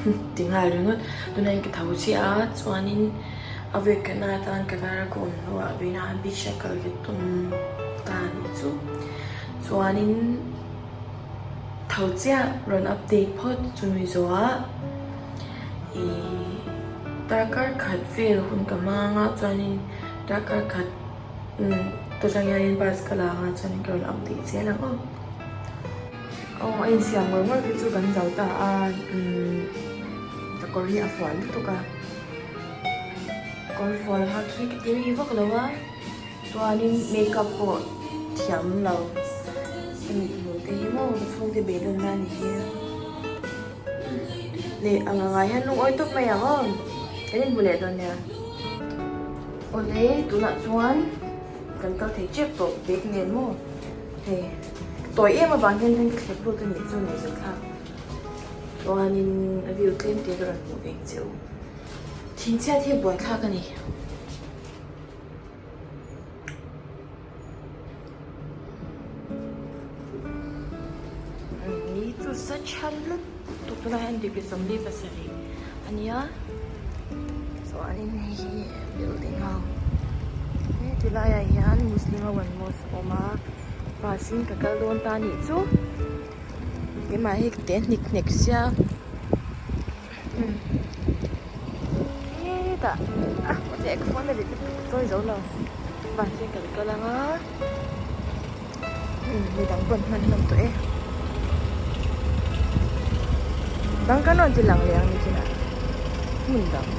Ti nghal ringawt. Tunah hian ka tho chiah a, chuanin a vawi khatna atan ka lar ka awm hnuah vawiina beach a kal ka tum ta a nih chu. Chuanin tho chiah rawn update phawt chumi zawhah ihh darkar khat vel hun ka hmang a, chuanin darkar khat umm ta tang hianin bus ka la ang a, chuanin ka rawn update zel ang aw. Aw a insiam ngawr ngawr khi chu kan zo ta a umm ka kawr hi a fual lutuk a kawr fual hak hi ka ti mi vak lo a chuanin makeup pawh thiam lo ka mithmul te hi maw ka chhungte beidawn na ni hi leh ang angah hian lungawi tawp mai ang aw kan inhmu leh dawn nia awle tunah chuan kan kal thei tep tawh bag nen maw. Hei tawi em avang hian kan thlep lut a nih chu ni zet thlak chuanin a view tlem te ka rawn hmuh veng che u thinchhiat hi buaithlak a ni. Ni chu sa tha lutuk tunah hian degree 47 a nia chuanin hei hi building ho heti laiah hian muslim ho an mosque a awm a bus in ka kal dawn ta anih chu keimah hi ka te hnik hnek sia hetah a awle ka phone a rit lutuk ka chawi zo lo bus in kan kal ang a midang pawh an hman hlawm tawh e dang kan rawn ti lang leh ang nikinah hmun dang.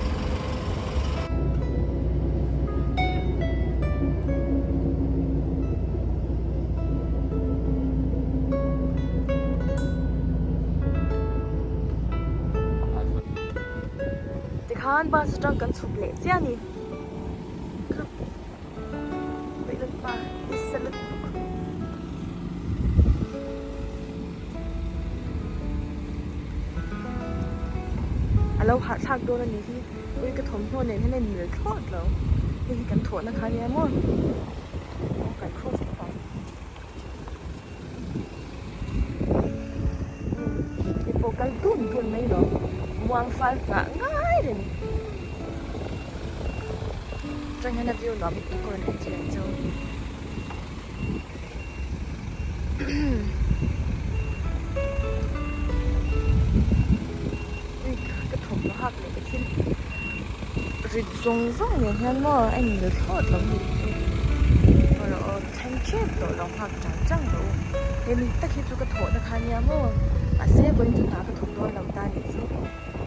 Tikhan bus atang kan chhuk leh chiah a ni. A lo hahthlak dawn a nih hi ui ka thawmhnaw nen hian a inmil thlawt lo hei hi kan thawhna kha ania maw aw kan cross tawp ang hei pawh kal dun dun mai lo muang fal nghah ngai reng. Atang hian a view nuam lutuk a rawn entir ang che u. Ui ka thawmhnaw hak leh ka thil rit zawng zawng nen hian maw a inmil thlawt lo ni chu. Rawh aw thleng tep tawh lo nghak chang chang rawh u. He mi tak hi chu ka thawhna kha ania maw mahse vawiin chu hna ka thawk dawn lo ta nih chu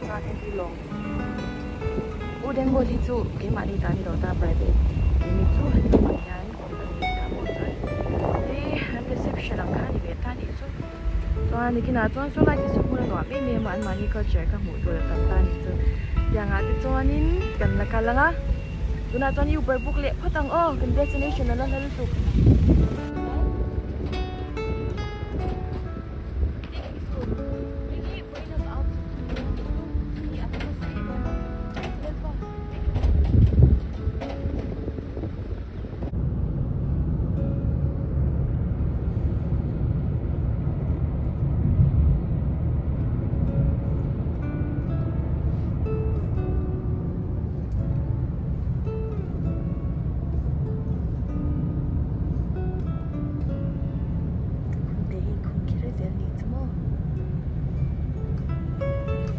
chuan hei hi lawng. Wooden boat hi chu keimahni ta ni lo ta private keini chu han tumah hian company ta pawh chuan hei an reception ang kha a ni ve ta nih chu chuan nikinah chuan saw lai te chu hmun a nuam em em a anmahni culture kha hmuh tur a tam ta nih chu tiangah te chuanin kan la kal ang a tunah chuan uber book leh phawt ang aw kan destination a la hla lutuk.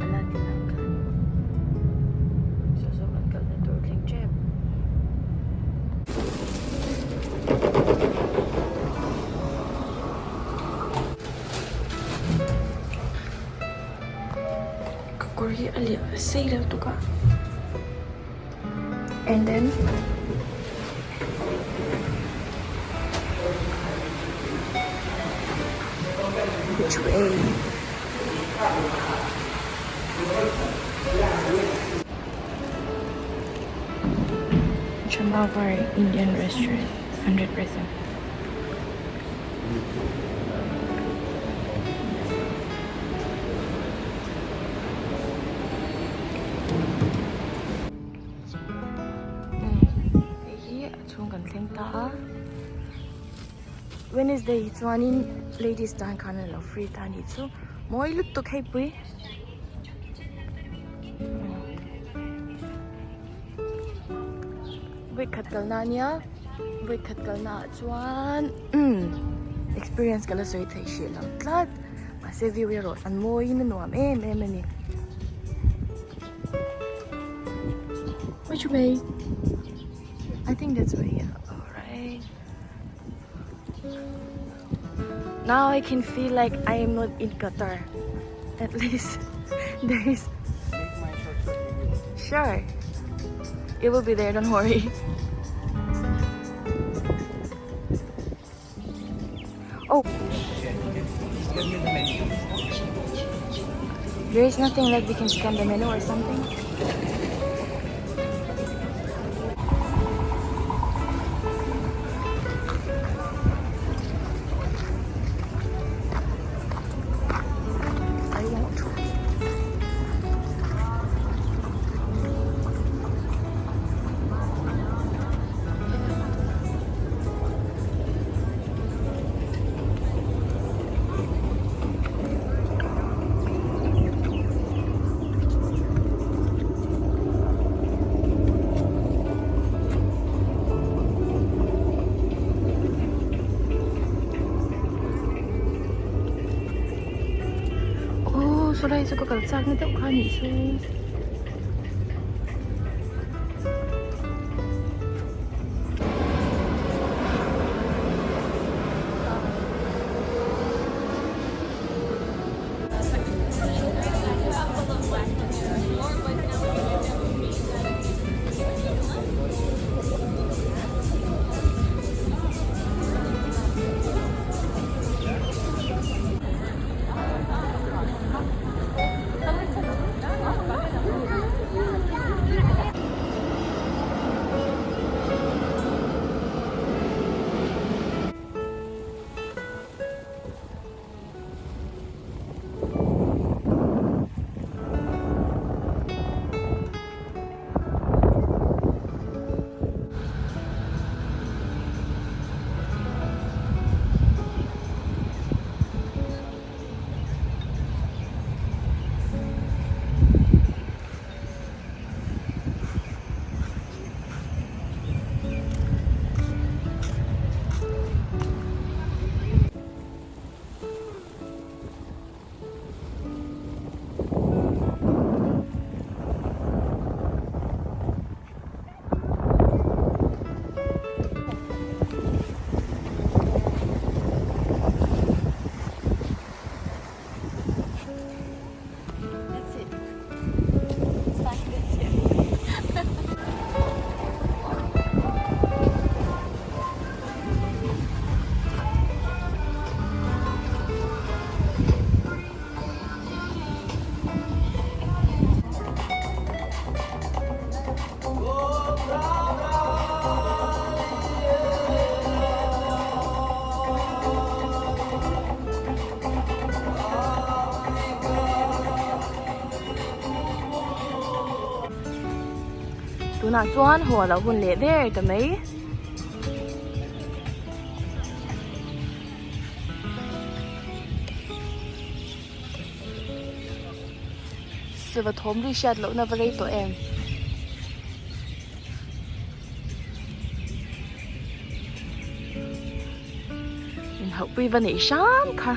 A la ti lang khan saw saw kan kalna tur thleng tep. Ka kawr hi a liah sei lo tuk a and then which way. Chamavar Indian Restaurant, 100%. Hei hi a chhung kan thleng ta a. Wednesday hi chuanin ladies tan khan an lo free ta anih chu mawi lutuk hei pui. Vawikhat kalna ania vawikhat kalna ah chuan experience ka la sawi theih hrih lo tlat mahse view erawh an mawiin a nuam em em a ni. Which way? I think that's way yeah alright. Now I can feel like I am not in Qatar. At least there is. Sure. It will be there, don't worry. Oh. There is nothing like we can scan the menu or something. I want. Aw saw lai chu ka kal chak na deuh kha a nih chu. That's it. It's fine, that's it. Tunah chuan haw a lo hun leh der ta mai. Sava thawm ri hriat lohna va rei tawh em? Inhauhpui va neih hram kha.